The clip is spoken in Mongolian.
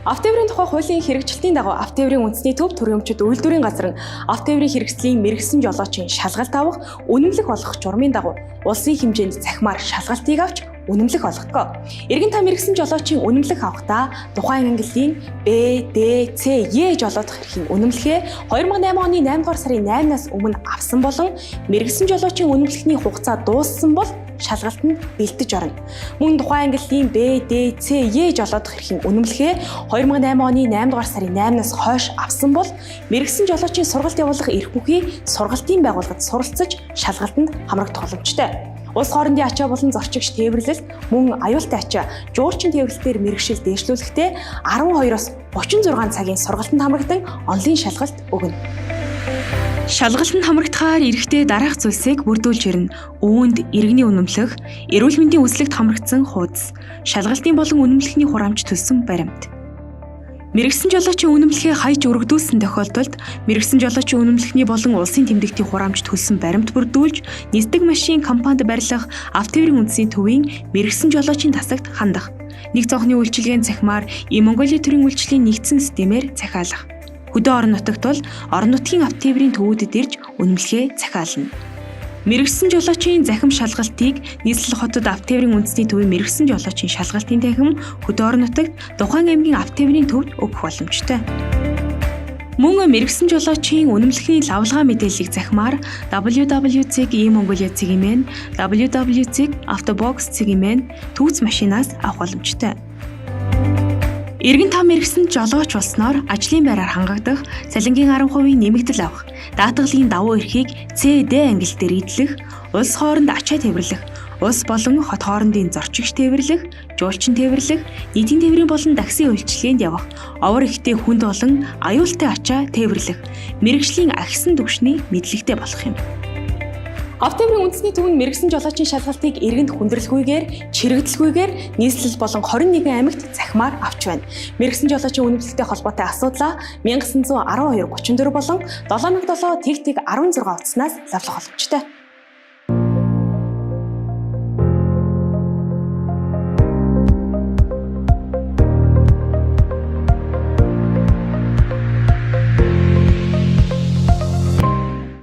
Автотээврийн тухай хуулийн хэрэгжилтийн дагуу автотээврийн үндэсний төв төрийн өмчит үйлдвэрийн газар нь автотээврийн хэрэгслийн мэргэсэн жолоочийн шалгалт авах, үнэмлэх олгох журмын дагуу улсын хэмжээнд цахимаар шалгалтыг авч үнэмлэх олгодог. Эргэн та мэргэсэн жолоочийн үнэмлэх авахдаа тухайн ангиллын Б, Д, С, Е жолоодох эрхийн үнэмлэхээ 2008 оны 8 дугаар сарын 8-наас өмнө авсан болон мэргэсэн жолоочийн үнэмлэхний хугацаа дууссан бол шалгалт нь бэлдэж орно. Мөн тухайн ангиллын Б, Д, С, Е жолоодох эрхийн үнэмлэхээ 2008 оны 8 дугаар сарын 8-наас хойш авсан бол мэргэсэн жолоочийн сургалт явуулах эрх бүхий сургалтын байгууллагад суралцаж шалгалтанд хамрагдах боломжтой. Улс хоорондын ачаа болон зорчигч тээвэрлэлт мөн аюултай ачаа, жуулчин тээвэрлэлтээр мэргэшил дээшлүүлэхдээ 12-оос 36 цагийн сургалтанд хамрагдан онлын шалгалт өгнө. Шалгалтанд хамрагдахаар эрэхтэй дараах зүйлсийг бүрдүүлж ирнэ. Үүнд иргэний үнэмлэх, эрүүл мэндийн үзлэгт хамрагдсан хуудас, шалгалтын болон үнэмлэхний хураамж төлсөн баримт. Мэргэсэн жолоочийн үнэмлэхээ хаяж өргөдүүлсэн тохиолдолд мэргэсэн жолоочийн үнэмлэхний болон улсын тэмдэгтийн хураамж төлсөн баримт бүрдүүлж, нисдэг машин компанид барилах автотээврийн үндэсний төвийн мэргэсэн жолоочийн тасагт хандах. Нэг цонхны үйлчилгээний цахимаар И-Монголиа төрийн үйлчлэлийн нэгдсэн системээр захиалах. Хөдөө орон нутагт бол орон нутгийн автотээврийн төвүүдэд ирж үнэмлэхээ захиална. Мэргэсэн жолоочийн захим шалгалтыг нийслэл хотод автотээврийн үндэсний төвийн мэргэсэн жолоочийн шалгалтын танхим, хөдөө орон нутагт тухайн аймгийн автотээврийн төвд өгөх боломжтой. Мөн мэргэсэн жолоочийн үнэмлэхний лавлгаа мэдээллийг захимаар www.e-mongolia.mn, www.autobox.mn түүц машинаас авах боломжтой. Эргэн та мэргэсэн жолооч болсноор ажлын байраар хангагдах, цалингийн 10% нэмэгдэл авах, даатгалын давуу эрхийг С, Д ангил дээр эдлэх, улс хооронд ачаа тээвэрлэх, улс болон хот хоорондын зорчигч тээвэрлэх, жуулчин тээвэрлэх, нийтийн тээврийн болон такси үйлчилгээнд явах, овор ихтэй хүнд болон аюултай ачаа тээвэрлэх, мэргэжлийн ахисан түвшний мэдлэгтэй болох юм. Автотээврийн үндэсний төв нь мэргэсэн жолоочийн шалгалтыг иргэнд хүндрэлгүйгээр, чирэгдэлгүйгээр нийслэл болон 21 аймагт захимаар авч байна. Мэргэсэн жолоочийн үнэмлэхтэй холбоотой асуудлаа 1912 34 болон 7007 тэг тэг 16 утаснаас лавлах боломжтой.